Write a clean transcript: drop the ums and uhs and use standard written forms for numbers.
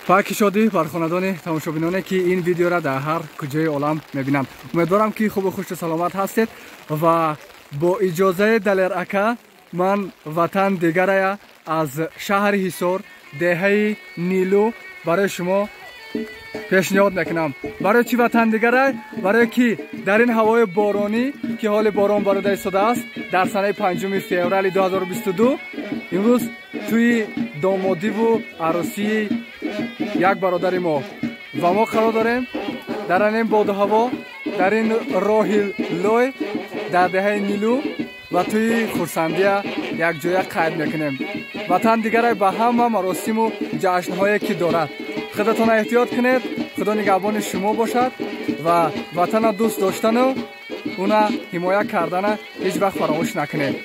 Паки шодӣ бар хонадони тамошобиноне, ки ин видеоро дар ҳар куҷои олам мебинанд. Умедворам, ки хубу хушу саломат ҳастед ва бо иҷозаи Далер ака ман ватан дигарая аз шаҳри Ҳисор, деҳаи Нилу барои шумо пешниҳод мекунам. Барои чӣ ватан дигарай? Барое ки дар ин ҳавои боронӣ, ки ҳоли борон барода истодааст, дар санаи 5 феврали 2022 имрӯз тӯи домодиву арӯсии як бародари мо ва мо қарор дорем дар ин боду ҳаво, дар ин роҳи лой, дар деҳаи Нилу ва тӯи хурсандия якҷоя қайд мекунем. Ватан дигарай ба ҳама маросиму ҷашнҳое, ки дорад. Худатона эҳтиёт кунед, Худо нигаҳбони шумо бошад ва ватана дӯст доштану уна ҳимоя кардана ҳеҷ вақт фаромӯш накунед.